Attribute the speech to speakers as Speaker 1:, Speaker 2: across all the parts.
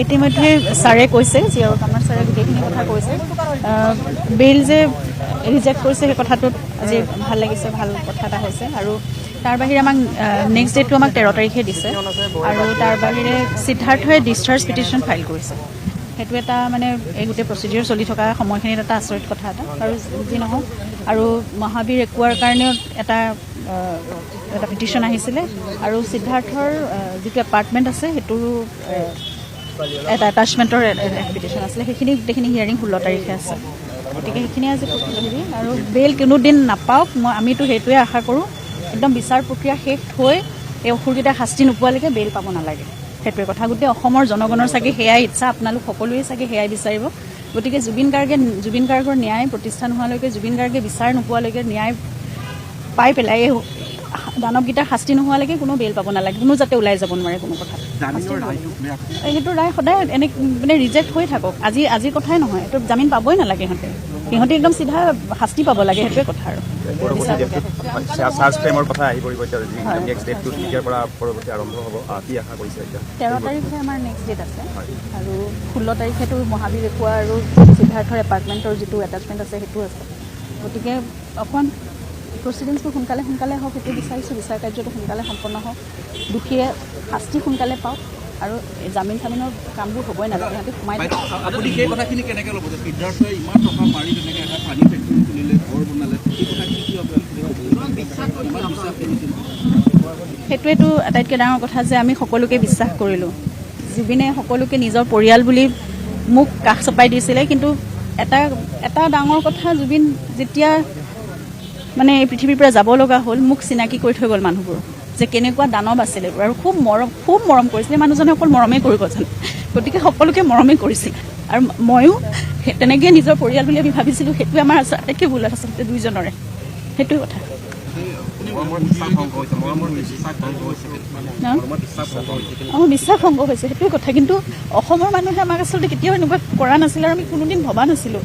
Speaker 1: ইতিমধ্যে ছাৰে কৈছে, জিয়াউৰ কামাৰ ছাৰে গোটেইখিনি কথা কৈছে। বেইল যে ৰিজেক্ট কৰিছে, সেই কথাটোত আজি ভাল লাগিছে, ভাল কথা এটা হৈছে। আৰু তাৰ বাহিৰে আমাক নেক্সট ডেটটো আমাক 13 তাৰিখে দিছে। আৰু তাৰ বাহিৰে সিদ্ধাৰ্থই ডিছচাৰ্জ পিটিশ্যন ফাইল কৰিছে। সেইটো এটা মানে এই গোটেই প্ৰচিডিউৰ চলি থকা সময়খিনিত এটা আচৰিত কথা এটা। আৰু যি নহওক, আৰু মহাবীৰ একুৱাৰ কাৰণেও এটা পিটিশ্যন আহিছিলে। আৰু সিদ্ধাৰ্থৰ যিটো এপাৰ্টমেণ্ট আছে, সেইটোৰো এটা এটাচমেণ্টৰ পিটিশ্যন আছিলে। সেইখিনি গোটেইখিনি হিয়াৰিং 16 তাৰিখে আছে। গতিকে সেইখিনি আজি হেৰি আৰু বেইল কোনোদিন নাপাওক, আমিতো সেইটোৱে আশা কৰোঁ। একদম বিচাৰ প্ৰক্ৰিয়া শেষ হৈ এই অসুৰকেইটা শাস্তি নোপোৱালৈকে বেইল পাব নালাগে, সেইটোৱে কথা। গোটেই অসমৰ জনগণৰ চাগে সেয়াই ইচ্ছা, আপোনালোক সকলোৱে চাগে সেয়াই বিচাৰিব। গতিকে জুবিন গাৰ্গৰ ন্যায় প্ৰতিষ্ঠা নোহোৱালৈকে, জুবিন গাৰ্গে বিচাৰ নোপোৱালৈকে, ন্যায় পাই পেলাই এই দানৱকেইটাৰ শাস্তি নোহোৱালৈকে কোনো বেইল পাব নালাগে। কোনো যাতে ওলাই যাব নোৱাৰে কোনো কথাত।
Speaker 2: জামিনৰ ৰায়টোক লৈ আপুনি
Speaker 1: সেইটো ৰায় সদায় এনে মানে ৰিজেক্ট হৈ থাকক। আজিৰ কথাই নহয়, এইটো জামিন পাবই নালাগে। সিহঁতে একদম চিধা শাস্তি পাব লাগে, সেইটোৱে কথা। আৰু
Speaker 3: পৰৱৰ্তী ডেটটোত চাৰ্জ ফ্ৰেমৰ কথা আহি পৰিব এতিয়া। নেক্সট ডেটটো কেতিয়াৰ পৰা পৰৱৰ্তী আৰম্ভ হ'ব, কি আশা কৰিছে এতিয়া?
Speaker 1: 13 তাৰিখে আমাৰ নেক্সট ডেট আছে। আৰু 16 তাৰিখেতো মহাবীৰ একুৱা আৰু সিদ্ধাৰ্থৰ এপাৰ্টমেণ্টৰ যিটো এটাচমেণ্ট আছে, সেইটো আছে। গতিকে অকণমান প্ৰচিডিংছবোৰ সোনকালে সোনকালে হওক, সেইটো বিচাৰিছোঁ। বিচাৰ কাৰ্যটো সোনকালে সম্পন্ন হওক, দোষীয়ে শাস্তি সোনকালে পাওক আৰু এই জামিন চামিনৰ কামবোৰ হ'বই নালাগে, সিহঁতি সোমাই থাকক।
Speaker 2: আপুনি সেই কথাখিনি কেনেকে ল'ব যে সিদ্ধাৰ্থই ইমান টকা মাৰি তেনেকে এটা পানী ফেক্টৰী খুলিলে, ঘৰ বনালে, সেই কথাখিনি কি হ'ব? ইমান বিশ্বাস কৰিছিল।
Speaker 1: সেইটোৱেতো আটাইতকৈ ডাঙৰ কথা যে আমি সকলোকে বিশ্বাস কৰিলোঁ। জুবিনে সকলোকে নিজৰ পৰিয়াল বুলি মোক কাষ চপাই দিছিলে। কিন্তু এটা এটা ডাঙৰ কথা, জুবিন যেতিয়া মানে এই পৃথিৱীৰ পৰা যাব লগা হ'ল, মোক চিনাকি কৰি থৈ গ'ল মানুহবোৰ যে কেনেকুৱা দানৱ আছিলে এইবোৰ। আৰু খুব মৰম কৰিছিলে মানুহজনে, অকল মৰমেই কৰিব জানে। গতিকে সকলোকে মৰমেই কৰিছিল আৰু ময়ো তেনেকেই নিজৰ পৰিয়াল বুলি আমি ভাবিছিলোঁ। সেইটোৱে আমাৰ আটাইতকৈ ভুল আচলতে দুইজনৰে, সেইটোৱে কথা।
Speaker 2: মৰমৰ বিশ্বাস ভংগ হৈছে, মৰমৰ বিশ্বাস ভংগ হৈছে।
Speaker 1: ন?
Speaker 2: মৰমৰ বিশ্বাস ভংগ হৈছে।
Speaker 1: আমাৰ বিশ্বাস ভংগ হৈছে, সেইটোৱে কথা। কিন্তু অসমৰ মানুহে আমাক আচলতে কেতিয়াও এনেকুৱা কৰা নাছিলে আৰু আমি কোনোদিন ভবা নাছিলোঁ।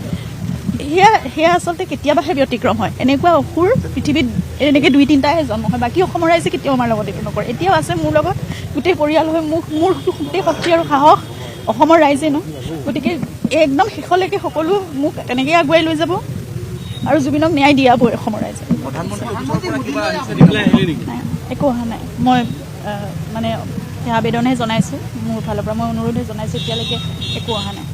Speaker 1: সেয়া আচলতে কেতিয়াবাহে ব্যতিক্ৰম হয়। এনেকুৱা অসুৰ পৃথিৱীত এনেকৈ দুই তিনিটাহে জন্ম হয়। বাকী অসমৰ ৰাইজে কেতিয়াও আমাৰ লগত এইটো নকৰে। এতিয়াও আছে মোৰ লগত গোটেই পৰিয়াল হৈ। মোৰ গোটেই শক্তি আৰু সাহস অসমৰ ৰাইজে ন। গতিকে একদম শেষলৈকে সকলো মোক তেনেকেই আগুৱাই লৈ যাব আৰু জুবিনক ন্যায় দিয়াবই অসমৰ ৰাইজে।
Speaker 2: প্ৰধানমন্ত্ৰী অফিচৰ পৰা কিবা আহিছে নেকি?
Speaker 1: নাই, একো অহা নাই। মই মানে সেই আবেদনহে জনাইছোঁ, মোৰ ফালৰ পৰা মই অনুৰোধহে জনাইছোঁ। এতিয়ালৈকে একো অহা নাই।